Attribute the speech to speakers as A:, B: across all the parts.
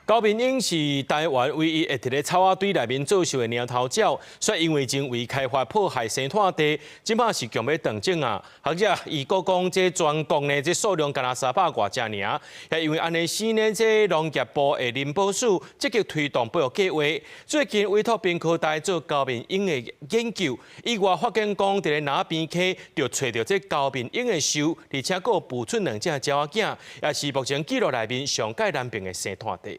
A: 高面鷹是台灣唯一會佇咧草仔堆內面做岫的貓頭鳥，煞因為人為開發破壞生態地，這擺是強欲斷種啊！學者預估講，這全國呢，這數量干焦三百外隻爾。也因為按呢時呢，這農業部的林保署積極推動保育計劃，最近委託屏科大做高面鷹的研究，意外發現講，佇咧南邊溪就揣著這高面鷹的岫，而且閣有孵出兩隻鳥仔囝，也是目前紀錄內面上蓋難辨的生態地。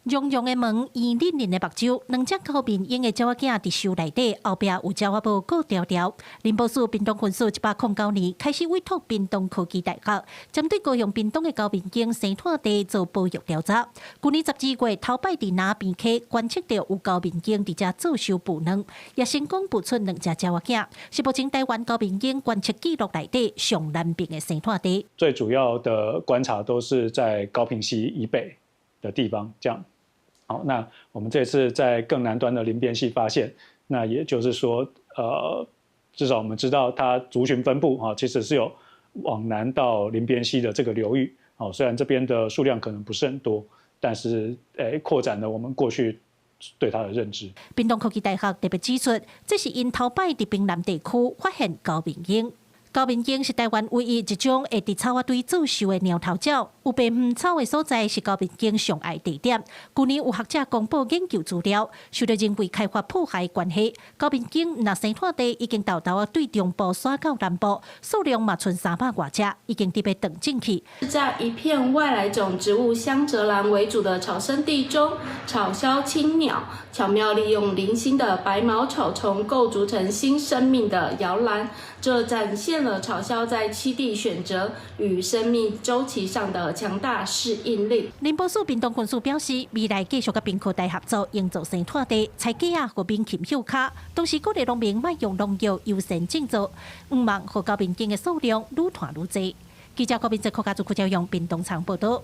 B: 絨絨的毛，圓輪輪的目睭，兩隻高面鷹的鳥仔囝佇岫內底，後壁有鳥仔母顧牢牢。林保署屏東分署109年開始委託屏東科技大學，針對高雄屏東的高面鷹生態地做保育調查。去年12月，頭擺佇南邊溪觀測著有高面鷹佇遮做岫孵卵，也成功孵出兩隻鳥仔囝，是目前台灣高面鷹觀測紀錄內底上難辨的生態地。
C: 最主要的觀察都是在高屏溪以北的地方，這樣。好，那我們這次在更南端的林邊溪發現，那也就是說，至少我們知道它族群分布啊，其實是有往南到林邊溪的這個流域。哦，雖然這邊的數量可能不是很多，但是擴展了我們過去對它的認知。
B: 屏東科技大學特別指出，這是𪜶頭擺佇屏南地區發現高面鷹。高面鷹是台灣唯一一種會佇草仔堆做岫的貓頭鳥，有白魚草的所在是高面鷹上愛地點。去年有學者公布研究資料，受著人為開發破壞關係，高面鷹若生態地已經沓沓仔對中部徙到南部，數量嘛賰三百外隻，已經佇欲斷種去。
D: 在一片外來種植物香澤蘭為主的草生地中，草鴞青鳥巧妙利用零星的白茅草叢構築成新生命的搖籃，這展現了草鴞在棲地選擇與生命週期上的強大適應力。
B: 林保署屏東分署表示，未來繼續佮屏科大合作，營造生態地，採雞仔予猛禽歇跤，同時鼓勵農民莫用農藥優先種植，向望予高面鷹的數量愈湠愈濟。記者郭明哲、柯家族、柯教用屏東場報道。